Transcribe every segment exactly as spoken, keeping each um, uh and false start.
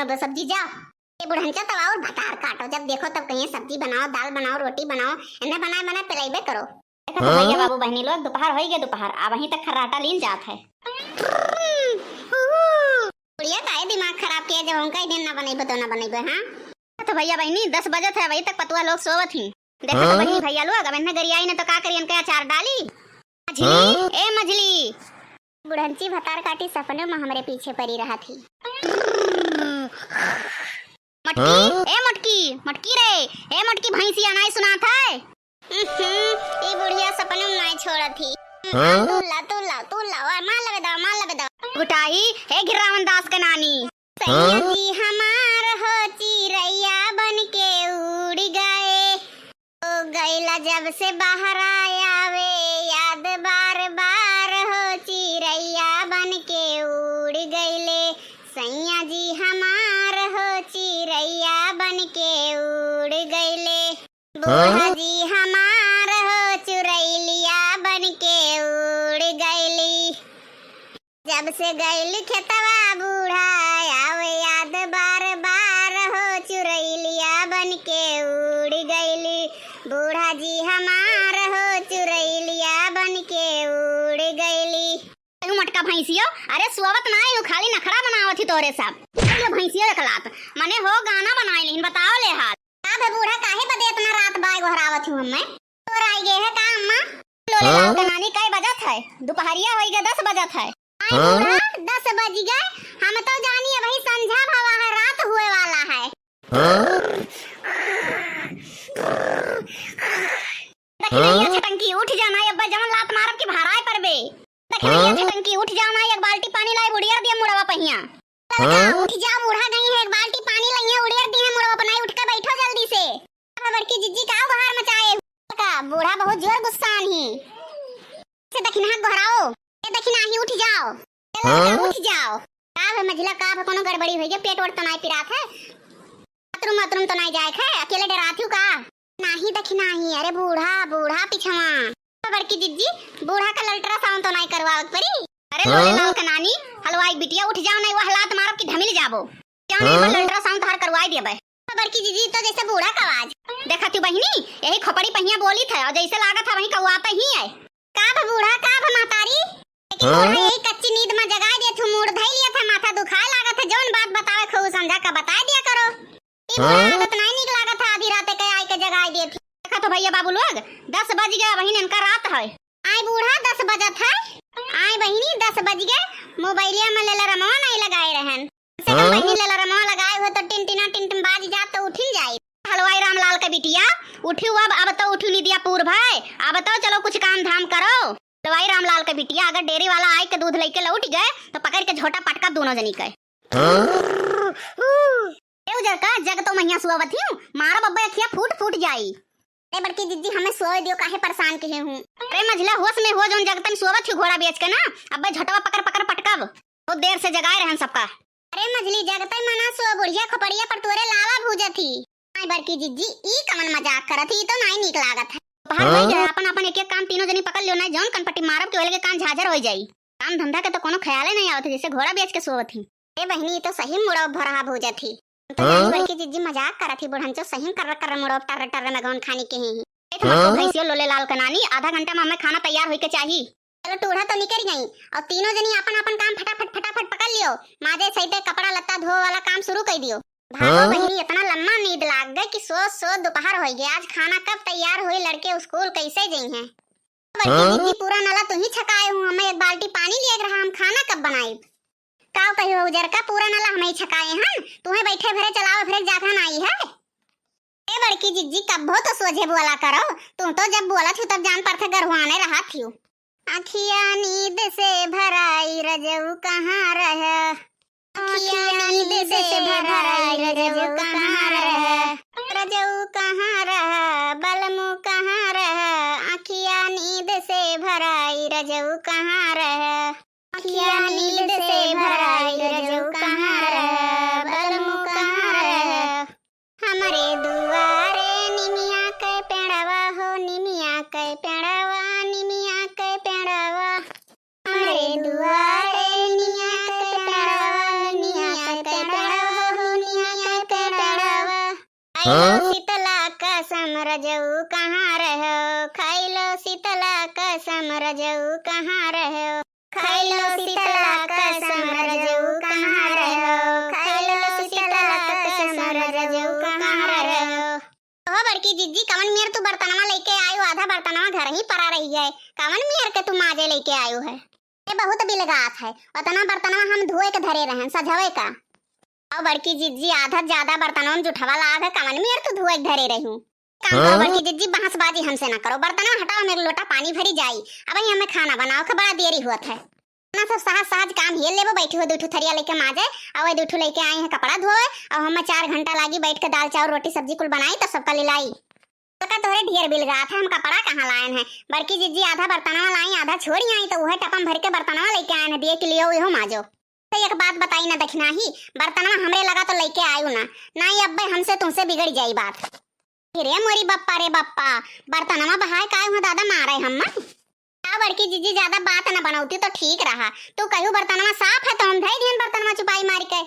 दो सब्जी जाओ। ये बुढ़नचा तब और भतार काटो, जब देखो तब कहिए सब्जी बनाओ, दाल बनाओ, रोटी बनाओ, इन्हें बनाए बनाए पिलाइबे करो। देखो तो भैया बाबू बहनी लोग, दोपहर होई गए, दोपहर, अब वहीं तक खर्राटा लीन जात है। बुढ़िया काहे दिमाग खराब किया, जब उनका ही दिन ना बनइबे तो ना बनइबे, हाँ? तो भैया बहनी, दस बजत है, अबहीं तक पतुआ लोग सोवत ही। देखो तो बहनी भैया लोग, अब इन्हें गरियाई ने तो का करी, इनके अचार डाली। मझली, ए मझली। बुढ़नची भतार काटी सपनों में हमरे पीछे परी रहा थी। मटकी, ए मटकी, मटकी रे, ए मटकी भैंसिया नाई सुनात है। उहुं, ई बुढ़िया सपनों में नाई छोड़त थी। हाँ? तू ला, तू ला, तू ला, मार लबे दा, मार लबे दा। गुटाही, हे घिरावन दास के नानी। सैया जी हमार हो चिरैया बन के उड़ गए, ओ गैला जब से बाहर आवे, याद बार बार हो चिरैया बन के उड़ गैले। सैया जी हमार हो चिरैया बन के उड़ गैले। बूढ़ा जी हमार हो चुरैलिया बन के उड़ गैली। जब से गैली खेतवा बूढ़ा, आवे याद बार बार हो चुरैलिया बन के उड़ गैली। बूढ़ा जी हमार हो चुरैलिया बन के उड़ गैली। तू मटका भैंसियो, अरे सोवत ना आयु, खाली नखड़ा बनावत ही तोरे सब। अरे भैंसियो एक लात, मने हो गाना बनाए लेकिन बताओ ले हाल। का बे बूढ़ा, काहे बदे इतना रात बाय गोहरावत हूँ हमें? तोर आई गए है का अम्मा? लोले लाल के नानी, कई बजत है? दोपहरिया होई गए, दस बजत है। आई बूढ़ा, दस बज गए, हम तो जानी अबही संझा भवा है, रात हुए वाला है। दखिनैया छटंकी, उठ जाना, अब जवन लात मारब कि भराए परबे। दखिनैया छटंकी, उठ जाना, एक बाल्टी पानी लाई, उड़ियर दिया मुड़वा पहिया। ललका, उठ जा, बूढ़ा गई है, एक बाल्टी पानी लइहे, उड़ियर दिहे मुड़वा पहिया, उठ के बैठो जल्दी से। अब बड़की जिज्जी का गोहार मचाए। का बूढ़ा बहुत जोर गुस्सान ही। से दखिनहा गोहराओ, ए दखिनाही उठ जाओ। ए ललका, उठ जाओ। का बे मझिला, का बे कोनो गड़बड़ी होई गया, पेट ओट तो नाई पिरात है? बाथरूम वाथरूम तो नाई जाए है, अकेले डरात हूँ का? नाही दखिनाही, अरे बूढ़ा, बूढ़ा पिछवा। बड़की जिज्जी, बूढ़ा का अल्ट्रासाउंड तो नाई करवावत परी? अरे लोले लाल का नानी, हलवाई बिटिया उठ जाओ, नाई वह लात मारब कि धमिल जाबो। जाओ नाई, अल्ट्रासाउंड तहार करवाई देबे। बड़की जिज्जी तो जैसे बूढ़ा का आवाज। देखा तू बहिनी, यही खोपड़ी पहिया बोली थे और जैसे लागत है वही कौआते ही है। का भे बूढ़ा, का भे महतारी? लेकिन बूढ़ा यही कच्ची नींद में जगाए दिए थे, मूड धई लिया था, माथा दुखाए लागत है, जौन बात बतावे खूब समझा का बताए दिया करो। ई बूढ़ा आदत नाई नीक लागत है, आधी रात के आई के जगाए दिए थे। देखा तो भैया बाबू लोग, दस बज गया, वही इनका रात है। आई बूढ़ा, दस बजत है। आई बहिनी, दस बज गए, मोबाइलिया में लेला रमवा नाई लगाए रहन। से कम बहिनी लेला रमवा लगाए हुए तो टिन टिना टिन टिन बाज जात तो उठिन जाई। हलवाई रामलाल के बिटिया, उठियो अब, अब तो उठियो निदिया पूर भय, अब तो चलो कुछ काम धाम करो। हलवाई रामलाल के बिटिया, अगर डेरी वाला आई के दूध लेके लौट गए तो पकड़ के झोटा पटका दोनों जनी के। ए उजर का, जग तो महिया सुआवत ही, मारब अब्बे अखिया फूट फूट जाई। अरे बड़की जिज्जी, हमें सोए दियो, काहे परेशान किहे हूँ? अरे मझिला, होश में हो, जौन जगतन सोवत ही घोड़ा बेच के ना, अब्बे झोटवा पकड़ पकड़ पटकब। बहुत देर से जगाए रहन सबका। अरे मझली, जगतई मना सो, बुढ़िया खोपड़िया पर तोरे लावा भूजत ही। आई बड़की जिज्जी, ई कवन मजाक करत ही, ई तो नाई नीक लागत है। बाहर होई जाए, अपन अपन एक एक काम तीनों जनी पकड़ लियो, नाई जौन कनपटी मारब के ओले के कान झाझर होई जाई। काम धंधा के तो कोनो ख्याले नहीं आवत है, जैसे घोड़ा बेच के सोवत ही। ए बहिनी, ई तो सही मुड़ो भोरहा भूजत ही। तो जानी बड़की जिज्जी मजाक करत ही, बुढ़नचो सही कर कर मुड़ो टर्र टर्र में गौन खानी के ही। ए तो मको भैंसियो लोले लाल के नानी, आधा घंटा में हमें खाना तैयार होई के चाही। चलो टूढ़ा तो निकल गई और तीनों जनी अपन अपन काम फटाफट फटाफट पकड़ लियो। माजे सहिते कपड़ा लत्ता धोए वाला काम शुरू कर दियो। भागो बहिनी, इतना लम्बा नींद लाग गए कि सोच सोच दोपहर होई गए। आज खाना कब तैयार होई, लड़के स्कूल कैसे जइहें? बड़की जिज्जी, पूरा नला तुही छकाए हूँ, हमें एक बाल्टी पानी लिएक रहा, हम खाना कब बनाइब? काव कही हो उजर का, पूरा नला हमें ही छकाए हन, तुहे बैठे भरे चलावे भरे जात हन आई है। ए बड़की जिज्जी, कब्बो तो सोझे बोला करो, तू तो जब बोलत हूँ तब जान पड़त है गरहुआने रहत हूँ। अखिया नींद से भराई रजऊ कहाँ रह, अखिया नींद से भराई रजऊ कहाँ रह, रजऊ कहाँ रह, बलमू कहाँ रह, अखिया नींद से भराई रजऊ कहाँ रह, अखिया नींद से भराई रजऊ कहाँ रह, बलमू कहाँ रह। हमरे दुआरे निमिया के पेड़वा हो, निमिया के पेड़वा, निमिया के पेड़वा। हमरे दुआरे निमिया के पेड़वा, निमिया के पेड़वा हो, रजऊ कहाँ रहो, खइलो शीतला कसम, रजऊ कहाँ रहो, खइलो शीतला कसम, रजऊ कहाँ रहो, खइलो शीतला कसम, रजऊ कहाँ रहो। ओहो बड़की जिज्जी, कवन मेर तू बर्तनवा लइके आयु, आधा बर्तनवा घर ही परा रहि गए, कवन मेर के तू माजे लइके आयु है? ए बहुत बिलगात है, ओतना बर्तनवा हम धोए के धरे रहन, सझवे का। अउ बड़की जिज्जी, आधा ज्यादा बर्तनवा में जुठवा लाग है, कवन मेर तू धोए के धरे रहू? काम करो हाँ? बड़की जिज्जी, बहसबाजी हमसे ना करो, बर्तनवा हटाओ, हम एक लोटा पानी भरी जाई, अबहीं हमें खाना बनाओ के बड़ा देरी होत है। ना सब सहज सहज काम हेल लेबो, बैठी हो दुठू थरिया लइके माजे, अउ वही दुठू लइके आई हैं कपड़ा धोए, अउ हमें चार घंटा लागी बैठ के दाल चाउर रोटी सब्जी कुल बनाई तब सबका लिलाई। तो का तोहरे ढेर बिलगात है, हम कपड़ा कहाँ लायन है? बड़की जिज्जी आधा बर्तनवा लाई, आधा छोड़ी आई, तो उहे टपम भर के बर्तनवा लइके आयन है, दिए कि लियो इहो माजो। तो एक बात बताई ना दखिनाही, बर्तनवा हमरे लगा तो लइके आयु ना, नाई अब्बे हमसे तुमसे बिगड़ जाई बात। अरे मोरी बप्पा रे बप्पा, बर्तनवा बहाए का हुआ दादा मारे हम्मा। का बड़की जिज्जी, ज्यादा बात न बनौती तो ठीक रहा। तू कहू बर्तनवा साफ है तो हम धई दिहन बर्तनवा चुपाई मार के।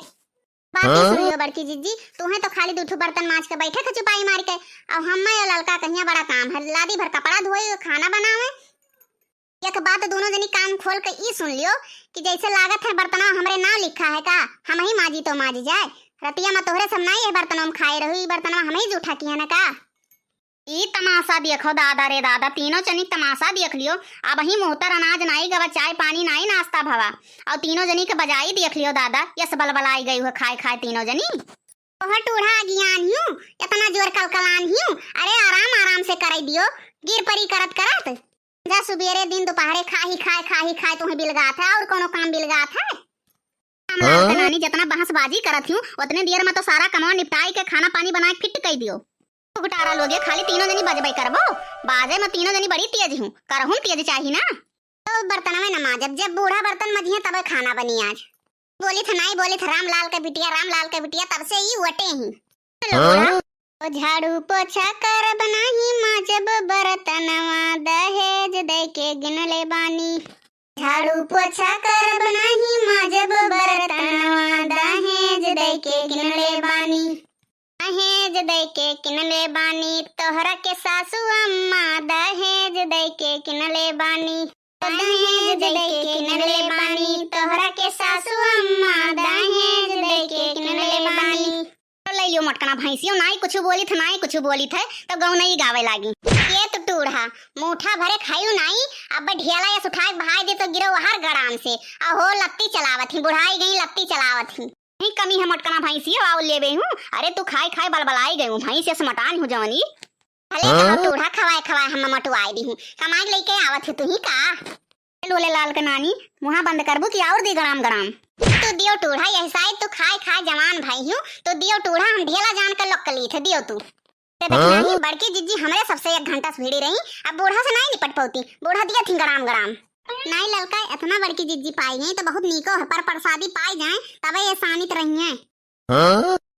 बात ई हाँ? सुनियो बड़की जिज्जी, तू है तो खाली दू ठो बर्तन माज के बैठे थे चुपाई मार के। अब हम्मा या ललका कहिया बड़ा काम है, लादी भर कपड़ा धोए, खाना बनावे। एक बात दोनों जनी कान खोल के ई सुन लियो कि जैसे लागत है बर्तनवा हमरे नाव लिखा है का, हम ही माजी तो माजी जाए। रतिया में तोहरे सब नाई ये बर्तनवा में खाए रही, ई बर्तनवा हम ही जूठा किया ना का। ई तमाशा देखो दादा रे दादा, तीनों जनी तमाशा देख लियो। अबहीं मुहतर अनाज नाई गवा, चाय पानी नाई नाश्ता भवा, अउ तीनों जनी के बजाई देख लियो दादा, यस बलबलाई गई हो खाए खाए तीनों जनी। तोहर टूढ़ा अगियान हियो, इतना जोर कलकलान हियो, अरे आराम आराम से कराई दियो, गिर परी करत करत। जा सुबेरे दिन दोपहरे खाही खाए खाही खाए तुम्हें बिलगात है, और कोनो काम बिलगात है? रामलाल हाँ? के नानी जितना बहसबाजी करत हियो, उतने देर में तो सारा कमवा निपटाई के खाना पानी बनाए के फिट कई दियो। गुटारा लोगे खाली तीनों जनी बजबे करबो, बाजे में तीनों जनी बड़ी तेज हूँ, करहुम तेज चाही ना। तो बर्तनवे न माजब, जब बूढ़ा बर्तन मजिहे तबे खाना बनी आज। बोलित नाई बोलित रामलाल के बिटिया, रामलाल के बिटिया तब से ई वटे ही। हाँ? ओ झाड़ू पोछा करब नाही माजब बर्तनवा, दहेज दे के गिनले बानी। झाड़ू पोछा करब नाही माजब बर्तनवा, दहेज दे के गिनले बानी। दहेज दे के किनले बानी तोहरा के सासू अम्मा, दहेज दे के किनले बानी। दहेज दे के किनले बानी तोहरा के सासू अम्मा, दहेज दे के किनले बानी। तो ले लियो मोटकना भैंसियो, नाई कुछ बोलित है, नाई कुछ बोलित है, तो गौनई गावे लागी। ये तो टूढ़ा, मुठा भरे खायू नाई, अब ढियाला यस उठाए के बहाए दे तो गिरो हर गड़ाम से। अहो लत्ती चलावत ही, बुढ़ाई गई लत्ती चलावत ही। नहीं कमी है मोटकना भैंसियो, आओ लेबे हूँ। अरे तू खाए खाए बलबलाई गई हूँ, भैंस यस मटान हूँ जवनी। भले हाँ? कहो टूढ़ा खवाए खवाए हम मटुआए दी हूँ, कमाई लइके आवत है तू ही का? लोले लाल के नानी, मुहा बंद करबू कि और दी गड़ाम गड़ाम? तू दियो टूढ़ा, यही साइड तू खाए खाए जवान भाई हूँ, तू दियो टूढ़ा, हम ढेला जान के लोग कली थे, दियो तू। ते हाँ? देखी बड़की जिज्जी हमरे सबसे एक घंटा से भिड़ी रही, अब बूढ़ा से नाई निपट पौती, बूढ़ा दिया थी गड़ाम गड़ाम। नाई ललका, इतना बड़की जिज्जी पाई गई तो बहुत नीको है, पर प्रसादी पाई जाए तबे ये सानित रही है। हाँ?